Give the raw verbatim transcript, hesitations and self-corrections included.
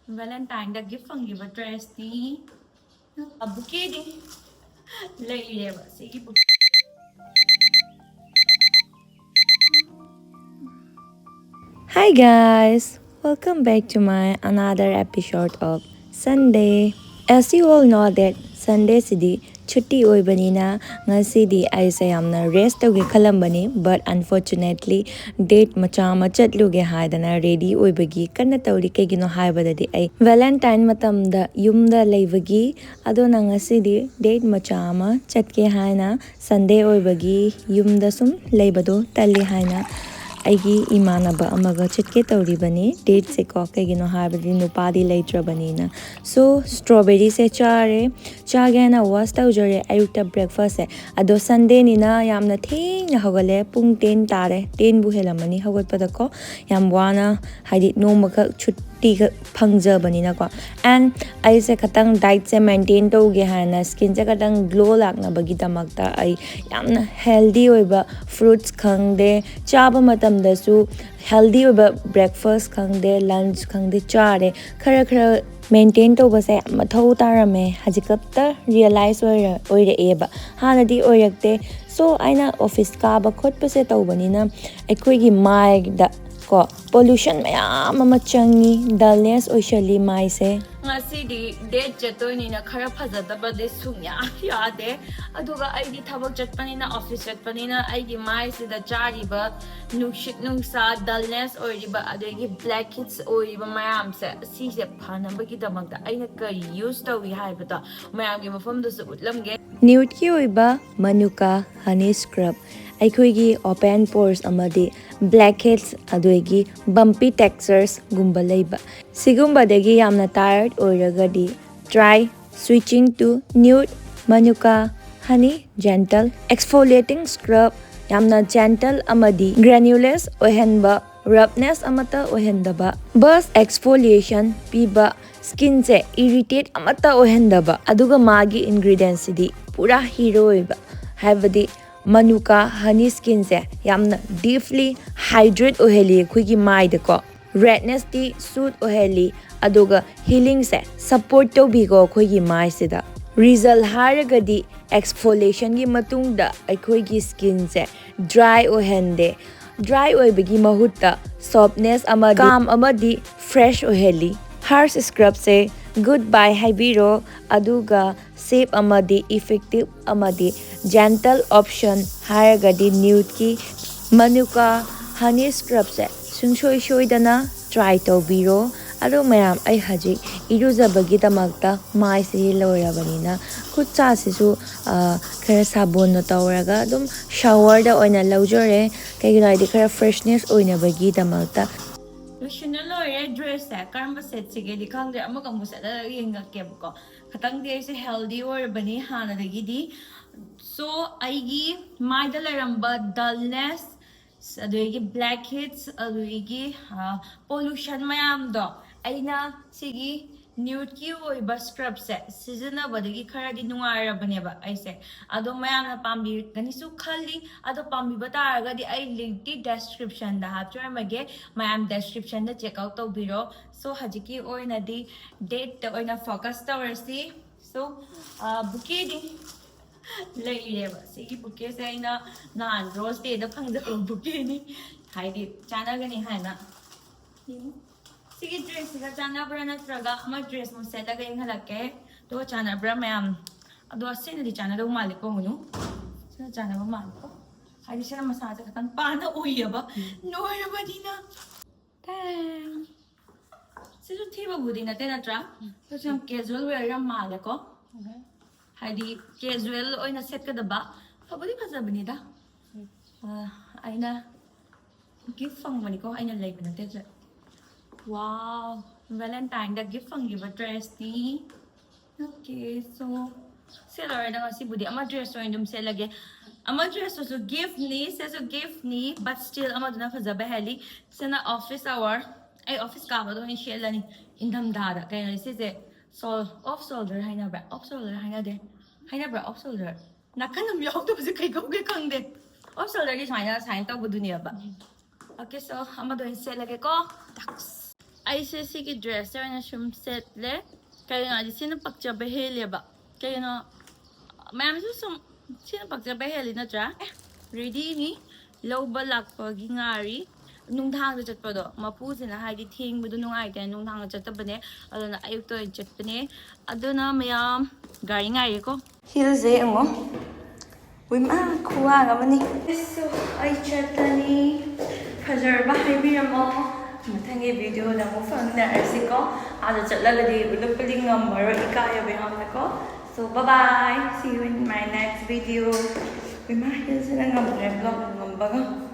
Valentineꯗ gift ꯐꯪꯈꯤꯕ dressꯇꯤ, ꯕꯨꯀꯦꯗꯤ ꯂꯩꯔꯦꯕ꯫ ꯁꯤꯒꯤ book Hi guys, welcome back to my another episode of Sunday. As you all know that Sundayꯁꯤꯗꯤ ꯁꯨꯇꯤ ꯑꯣꯏꯕꯅꯤꯅ ꯉꯁꯤꯗꯤ ꯑꯩꯁꯦ ꯌꯥꯝꯅ rest ꯇꯧꯒꯦ ꯈꯜꯂꯝꯕꯅꯤ, but unfortunately date ꯃꯆꯥ ꯑꯃ ꯆꯠꯂꯨꯒꯦ ꯍꯥꯏꯗꯅ ready ꯑꯣꯏꯕꯒꯤ ꯀꯟꯅ ꯇꯧꯔꯤ꯫ ꯀꯩꯒꯤꯅꯣ ꯍꯥꯏꯕꯗꯗꯤ ꯑꯩ Valentine ꯃꯇꯝꯗ ꯌꯨꯝꯗ ꯂꯩꯕꯒꯤ, ꯑꯗꯨꯅ ꯉꯁꯤꯗꯤ date ꯃꯆꯥ ꯑꯃ ꯆꯠꯀꯦ ꯍꯥꯏꯅ, Sunday ꯑꯣꯏꯕꯒꯤ ꯌꯨꯝꯗ ꯁꯨꯝ ꯂꯩꯕꯗꯣ ꯇꯜꯂꯤ ꯍꯥꯏꯅ ꯑꯩꯒꯤ ꯏꯃꯥꯟꯅꯕ ꯑꯃꯒ ꯆꯠꯀꯦ ꯇꯧꯔꯤꯕꯅꯤ dateꯁꯦꯀꯣ꯫ ꯀꯩꯒꯤꯅꯣ ꯍꯥꯏꯕꯗꯤ ꯅꯨꯄꯥꯗꯤ ꯂꯩꯇ꯭ꯔꯕꯅꯤꯅ꯫ So strawberryꯁꯦ ꯆꯥꯔꯦ, ꯆꯥꯒꯦ ꯍꯥꯏꯅ wash ꯇꯧꯖꯔꯦ ꯑꯌꯨꯛꯇ breakfastꯁꯦ꯫ ꯑꯗꯣ Sundayꯅꯤꯅ ꯌꯥꯝꯅ ꯊꯦꯡꯅ ꯍꯧꯒꯠꯂꯦ, ꯄꯨꯡ ten ꯇꯥꯔꯦ, tenꯕꯨ ꯍꯦꯜꯂꯝꯃꯅꯤ ꯍꯧꯒꯠꯄꯗꯀꯣ꯫ ꯌꯥꯝ ꯋꯥꯅ, ꯍꯥꯏꯗꯤ ꯅꯣꯡꯃꯈꯛ ꯁꯨꯇꯤꯒ ꯐꯪꯖꯕꯅꯤꯅꯀꯣ꯫ And ꯑꯩꯁꯦ ꯈꯇꯪ dietꯁꯦ maintain ꯇꯧꯒꯦ ꯍꯥꯏꯅ, skinꯁꯦ ꯈꯇꯪ glow ꯂꯥꯛꯅꯕꯒꯤꯗꯃꯛꯇ ꯑꯩ ꯌꯥꯝꯅ healthy ꯑꯣꯏꯕ fruits ꯈꯪꯗꯦ, ꯆꯥꯕ ꯃꯇꯝꯗꯁꯨ healthy ꯑꯣꯏꯕ breakfast ꯈꯪꯗꯦ, lunch ꯈꯪꯗꯦ ꯆꯥꯔꯦ꯫ ꯈꯔ ꯈꯔ maintain ꯇꯧꯕꯁꯦ ꯌꯥꯝ ꯃꯊꯧ ꯇꯥꯔꯝꯃꯦ꯫ ꯍꯧꯖꯤꯛ ꯈꯛꯇ realize ꯑꯣꯏꯔ-, ꯑꯣꯏꯔꯛꯑꯦꯕ, ꯍꯥꯟꯅꯗꯤ ꯑꯣꯏꯔꯛꯇꯦ꯫ So ꯑꯩꯅ office ꯀꯥꯕ ꯈꯣꯠꯄꯁꯦ ꯇꯧꯕꯅꯤꯅ ꯑꯩꯈꯣꯏꯒꯤ ꯃꯥꯏꯗ ꯀꯣ pollution ꯃꯌꯥꯝ ꯑꯃ ꯆꯪꯉꯤ, dullness ꯑꯣꯏꯁꯜꯂꯤ ꯃꯥꯏꯁꯦ꯫ ꯉꯁꯤꯗꯤ date ꯆꯠꯇꯣꯏꯅꯤꯅ ꯈꯔ ꯐꯖꯗꯕꯗꯤ ꯁꯨꯡꯌꯥ ꯌꯥꯗꯦ꯫ ꯑꯗꯨꯒ ꯑꯩꯗꯤ ꯊꯕꯛ ꯆꯠꯄꯅꯤꯅ, office ꯆꯠꯄꯅꯤꯅ ꯑꯩꯒꯤ ꯃꯥꯏꯁꯤꯗ ꯆꯥꯔꯤꯕ ꯅꯨꯡꯁꯤꯠ ꯅꯨꯡꯁꯥ, dullness ꯑꯣꯏꯔꯤꯕ, ꯑꯗꯒꯤ blackheads ꯑꯣꯏꯔꯤꯕ ꯃꯌꯥꯝꯁꯦ, ꯁꯤꯁꯦ ꯐꯅꯕꯒꯤꯗꯃꯛꯇ ꯑꯩꯅ ꯀꯔꯤ use ꯇꯧꯏ ꯍꯥꯏꯕꯗꯣ ꯃꯌꯥꯝꯒꯤ ꯃꯐꯝꯗꯁꯨ ꯎꯠꯂꯝꯒꯦ꯫ Nudeꯀꯤ ꯑꯣꯏꯕ Manuka Honey Scrub, ꯑꯩꯈꯣꯏꯒꯤ open pores ꯑꯃꯗꯤ blackheads ꯑꯗꯒꯤ bumpy texturesꯒꯨꯝꯕ ꯂꯩꯕ, ꯁꯤꯒꯨꯝꯕꯗꯒꯤ ꯌꯥꯝꯅ tired ꯑꯣꯏꯔꯒꯗꯤ try switching to Nude Manuka Honey Gentle Exfoliating Scrub꯫ ꯌꯥꯝꯅ gentle ꯑꯃꯗꯤ granulous ꯑꯣꯏꯍꯟꯕ, roughness ꯑꯃꯠꯇ ꯑꯣꯏꯍꯟꯗꯕ, burst exfoliation ꯄꯤꯕ, skinꯁꯦ irritate ꯑꯃꯠꯇ ꯑꯣꯏꯍꯟꯗꯕ, ꯑꯗꯨꯒ ꯃꯥꯒꯤ ingredientsꯁꯤꯗꯤ ꯄꯨꯔꯥ hero ꯑꯣꯏꯕ, ꯍꯥꯏꯕꯗꯤ Manuka Honey Skinꯁꯦ ꯌꯥꯝꯅ deeply hydrate ꯑꯣꯏꯍꯜꯂꯤ ꯑꯩꯈꯣꯏꯒꯤ ꯃꯥꯏꯗꯀꯣ꯫ ꯔꯦꯗꯅꯦꯁꯇꯤ ꯁꯨꯠ ꯑꯣꯏꯍꯜꯂꯤ, ꯑꯗꯨꯒ ꯍꯤꯂꯤꯡꯁꯦ ꯁꯞꯄꯣꯔꯠ ꯇꯧꯕꯤꯀꯣ ꯑꯩꯈꯣꯏꯒꯤ ꯃꯥꯏꯁꯤꯗ꯫ ꯔꯤꯖꯜ ꯍꯥꯏꯔꯒꯗꯤ ꯑꯦꯛꯁꯐꯣꯂꯤꯌꯦꯁꯟꯒꯤ ꯃꯇꯨꯡꯗ ꯑꯩꯈꯣꯏꯒꯤ ꯁ꯭ꯀꯤꯟꯁꯦ ꯗ꯭ꯔꯥꯏ ꯑꯣꯏꯍꯟꯗꯦ꯫ ꯗ꯭ꯔꯥꯏ ꯑꯣꯏꯕꯒꯤ ꯃꯍꯨꯠꯇ ꯁꯣꯐꯅꯦꯁ ꯑꯃꯗꯤ ꯀꯥꯝ ꯑꯃꯗꯤ ꯐ꯭ꯔꯦꯁ ꯑꯣꯏꯍꯜꯂꯤ꯫ ꯍꯥꯔꯁ ꯁ꯭ꯀ꯭ꯔꯕꯁꯦ ꯒꯨꯗ ꯕꯥꯏ ꯍꯥꯏꯕꯤꯔꯣ, ꯑꯗꯨꯒ ꯁꯦꯐ ꯑꯃꯗꯤ ꯏꯐꯦꯛꯇꯤꯚ ꯑꯃꯗꯤ ꯖꯦꯟꯇꯜ ꯑꯣꯞꯁꯟ ꯍꯥꯏꯔꯒꯗꯤ ꯅ꯭ꯌꯨꯠꯀꯤ ꯃꯅꯨꯀꯥ ꯍꯅꯤ ꯁ꯭ꯀ꯭ꯔꯕꯁꯦ ꯁꯨꯡꯁꯣꯏ ꯁꯣꯏꯗꯅ ꯇ꯭ꯔꯥꯏ ꯇꯧꯕꯤꯔꯣ꯫ ꯑꯗꯣ ꯃꯌꯥꯝ, ꯑꯩ ꯍꯧꯖꯤꯛ ꯏꯔꯨꯖꯕꯒꯤꯗꯃꯛꯇ ꯃꯥꯏꯁꯤ ꯂꯣꯏꯔꯕꯅꯤꯅ ꯈꯨꯠ ꯁꯥꯁꯤꯁꯨ, ꯑ, ꯈꯔ ꯁꯥꯕꯣꯟꯅ ꯇꯧꯔꯒ ꯑꯗꯨꯝ ꯁꯥꯋꯔꯗ ꯑꯣꯏꯅ ꯂꯧꯖꯔꯦ, ꯀꯩꯒꯤꯅꯣ ꯍꯥꯏꯗꯤ ꯈꯔ ꯐ꯭ꯔꯦꯁꯅꯦꯁ ꯑꯣꯏꯅꯕꯒꯤꯗꯃꯛꯇ꯫ ꯂꯣꯏꯁꯤꯟꯅ ꯂꯣꯏꯔꯦ ꯗ꯭ꯔꯦꯁꯁꯦ꯫ ꯀꯔꯝꯕ ꯁꯦꯠꯁꯤꯒꯦꯗꯤ ꯈꯪꯗ꯭ꯔꯦ, ꯑꯃꯒ ꯑꯃꯨꯛ ꯁꯦꯠꯂꯒ ꯌꯦꯡꯉꯛꯀꯦꯕꯀꯣ꯫ ꯈꯇꯪꯗꯤ ꯑꯩꯁꯦ ꯍꯦꯜꯗꯤ ꯑꯣꯏꯔꯕꯅꯤ ꯍꯥꯟꯅꯗꯒꯤꯗꯤ꯫ ꯁꯣ, ꯑꯩꯒꯤ ꯃꯥꯏꯗ ꯂꯩꯔꯝꯕ ꯗꯜꯅꯦꯁ, ꯑꯗꯨꯗꯒꯤ ꯕ꯭ꯂꯦꯛ ꯍꯦꯠꯁ, ꯑꯗꯨꯗꯒꯤ ꯄꯣꯂꯨꯁꯟ ꯃꯌꯥꯝꯗꯣ ꯑꯩꯅ ꯁꯤꯒꯤ ꯅ꯭ꯌꯨꯠꯀꯤ ꯑꯣꯏꯕ ꯁ꯭ꯀ꯭ꯔꯕꯁꯦ ꯁꯤꯖꯤꯟꯅꯕꯗꯒꯤ ꯈꯔꯗꯤ ꯅꯨꯡꯉꯥꯏꯔꯕꯅꯦꯕ ꯑꯩꯁꯦ꯫ ꯑꯗꯣ ꯃꯌꯥꯝꯅ ꯄꯥꯝꯕꯤꯒꯅꯤꯁꯨ ꯈꯜꯂꯤ꯫ ꯑꯗꯣ ꯄꯥꯝꯕꯤꯕ ꯇꯥꯔꯒꯗꯤ ꯑꯩ ꯂꯤꯡꯛꯇꯤ ꯗꯦꯁꯀ꯭ꯔꯤꯞꯁꯟꯗ ꯍꯥꯞꯆꯔꯝꯃꯒꯦ, ꯃꯌꯥꯝ ꯗꯦꯁꯀ꯭ꯔꯤꯞꯁꯟꯗ ꯆꯦꯛ ꯑꯥꯎꯠ ꯇꯧꯕꯤꯔꯣ꯫ ꯁꯣ, ꯍꯧꯖꯤꯛꯀꯤ ꯑꯣꯏꯅꯗꯤ ꯗꯦꯠꯇ ꯑꯣꯏꯅ ꯐꯣꯀꯁ ꯇꯧꯔꯁꯤ꯫ ꯁꯣ, ꯕꯨꯀꯦꯗꯤ ꯂꯩꯔꯦꯕ꯫ ꯁꯤꯒꯤ ꯕꯨꯀꯦꯁꯦ ꯑꯩꯅ ꯅꯍꯥꯟ ꯔꯣꯁ ꯗꯦꯗ ꯐꯪꯖꯕ ꯕꯨꯀꯦꯅꯤ, ꯍꯥꯏꯗꯤ ꯆꯥꯟꯅꯒꯅꯤ ꯍꯥꯏꯅ꯫ ꯁꯤꯒꯤ ꯗ꯭ꯔꯦꯁꯁꯤꯒ ꯆꯥꯟꯅꯕ꯭ꯔꯥ ꯅꯠꯇ꯭ꯔꯒ ꯑꯃ ꯗ꯭ꯔꯦꯁ ꯑꯃ ꯁꯦꯠꯂꯒ ꯌꯦꯡꯍꯜꯂꯛꯀꯦ, ꯑꯗꯨꯒ ꯆꯥꯟꯅꯕ꯭ꯔꯥ ꯃꯌꯥꯝ꯫ ꯑꯗꯣ ꯁꯤꯅꯗꯤ ꯆꯥꯟꯅꯗꯧ ꯃꯥꯜꯂꯦꯀꯣ, ꯃꯨꯅꯨ? ꯁꯤꯅ ꯆꯥꯟꯅꯕ ꯃꯥꯜꯂꯦꯀꯣ, ꯍꯥꯏꯗꯤ ꯁꯤꯅ ꯃꯁꯥꯁꯦ ꯈꯤꯇꯪ ꯄꯥꯅ ꯎꯏꯌꯦꯕ, ꯅꯣꯏꯔꯕꯅꯤꯅ꯫ ꯇꯦꯡ! ꯁꯤꯁꯨ ꯊꯤꯕꯕꯨꯗꯤ ꯅꯠꯇꯦ, ꯅꯠꯇ꯭ꯔꯥ? ꯁꯤꯁꯨ ꯌꯥꯝ ꯀꯦꯖꯨꯋꯦꯜ ꯋꯦꯌꯔ ꯌꯥꯝ ꯃꯥꯜꯂꯦꯀꯣ꯫ ꯍꯥꯏꯗꯤ ꯀꯦꯖꯨꯋꯦꯜ ꯑꯣꯏꯅ ꯁꯦꯠꯀꯗꯕ꯫ ꯐꯕꯨꯗꯤ ꯐꯖꯕꯅꯤꯗ꯫ ꯑ, ꯑꯩꯅ ꯒꯤꯐ ꯐꯪꯕꯅꯤꯀꯣ, ꯑꯩꯅ ꯂꯩꯕ ꯅꯠꯇꯦ꯫ ꯋꯥꯎ, ꯚꯦꯂꯦꯟꯇꯥꯏꯟꯗ ꯒꯤꯐ ꯐꯪꯈꯤꯕ ꯗ꯭ꯔꯦꯁꯅꯤ꯫ ꯑꯣꯀꯦ, ꯁꯣ ꯁꯦꯠꯂꯔꯣꯏꯗ ꯉꯁꯤꯕꯨꯗꯤ꯫ ꯑꯃ ꯗ꯭ꯔꯦꯁ ꯑꯣꯏꯅ ꯑꯗꯨꯝ ꯁꯦꯠꯂꯒꯦ꯫ ꯑꯃ ꯗ꯭ꯔꯦꯁꯇꯨꯁꯨ ꯒꯤꯐꯅꯤ, ꯁꯤꯁꯨ ꯒꯤꯐꯅꯤ, but still ꯑꯃꯗꯨꯅ ꯐꯖꯕ ꯍꯦꯜꯂꯤ꯫ ꯁꯤꯅ ꯑꯣꯐꯤꯁ ꯑꯋꯥꯔ, ꯑꯩ ꯑꯣꯐꯤꯁ ꯀꯥꯕꯗ ꯑꯣꯏꯅ ꯁꯦꯠꯂꯅꯤ ꯏꯪꯊꯝꯊꯥꯗ꯫ ꯀꯩꯅꯣ ꯁꯤꯁꯦ, ꯁꯣꯜ ꯑꯣꯐ ꯁꯣꯜꯗꯔ ꯍꯥꯏꯅꯕ꯭ꯔꯥ? ꯑꯣꯐ ꯁꯣꯜꯗꯔ ꯍꯥꯏꯅꯗꯦ, ꯍꯥꯏꯅꯕ꯭ꯔꯥ? Of soldier. ꯅꯥꯀꯟ ꯑꯃ ꯌꯥꯎꯗꯕꯁꯦ ꯀꯩ ꯀꯧꯒꯦ ꯈꯪꯗꯦ꯫ ꯑꯣꯐ ꯁꯣꯜꯗꯔꯒꯤ ꯁꯨꯃꯥꯏꯅ ꯁꯥꯏꯟ ꯇꯧꯕꯗꯨꯅꯦꯕ꯫ Okay, so ꯑꯃꯗ ꯑꯣꯏꯅ ꯁꯦꯠꯂꯒꯦꯀꯣ꯫ ꯑꯩꯁꯦ ꯁꯤꯒꯤ dress ꯁꯦ ꯑꯣꯏꯅ ꯁꯨꯝ ꯁꯦꯠꯂꯦ꯫ ꯀꯩꯒꯤꯅꯣ ꯍꯥꯏꯗꯤ ꯁꯤꯅ ꯄꯛꯆꯕ ꯍꯦꯜꯂꯦꯕ꯫ ꯀꯩꯒꯤꯅꯣ ꯃꯌꯥꯝꯁꯨ ꯁꯨꯝ ꯁꯤꯅ ꯄꯛꯆꯕ ꯍꯦꯜꯂꯤ ꯅꯠꯇ꯭ꯔꯥ? ꯑꯦ, ready ꯅꯤ꯫ ꯂꯧꯕ ꯂꯥꯛꯄꯒꯤ ꯉꯥꯏꯔꯤ꯫ ꯅꯨꯡꯗꯥꯡꯗ ꯆꯠꯄꯗꯣ ꯃꯄꯨꯁꯤꯅ ꯍꯥꯏꯗꯤ ꯊꯦꯡꯕꯗꯣ ꯅꯨꯡꯉꯥꯏꯇꯦ, ꯅꯨꯡꯗꯥꯡꯗ ꯆꯠꯇꯕꯅꯦ꯫ ꯑꯗꯨꯅ ꯑꯌꯨꯛꯇ ꯑꯣꯏꯅ ꯆꯠꯄꯅꯦ꯫ ꯑꯗꯨꯅ ꯃꯌꯥꯝ ꯒꯥꯔꯤ ꯉꯥꯏꯔꯤꯀꯣ꯫ Heel ꯁꯦ ꯌꯦꯡꯉꯣ꯫ ꯎꯏꯃꯥ, ꯈꯨꯋꯥꯡ ꯑꯃꯅꯤ꯫ ꯑꯩꯁꯨ ꯑꯩ ꯆꯠꯂꯅꯤ꯫ ꯐꯖꯔꯕ ꯍꯥꯏꯕꯤꯔꯝꯃꯣ꯫ ꯃꯊꯪꯒꯤ video ꯗ ꯑꯃꯨꯛ ꯐꯪꯅꯔꯁꯤꯀꯣ꯫ ꯑꯥꯗ ꯆꯠꯂꯒꯗꯤ ꯎꯠꯂꯛꯄꯗꯤ ꯉꯝꯃꯔꯣꯏ, ꯏꯀꯥꯏꯌꯦꯕ ꯌꯥꯝꯅꯀꯣ꯫ So bye bye, see you in my next video꯫ ꯏꯃꯥ, heel ꯁꯤꯅ ꯉꯝꯗ꯭ꯔꯦ vlog ꯉꯝꯕꯒ꯫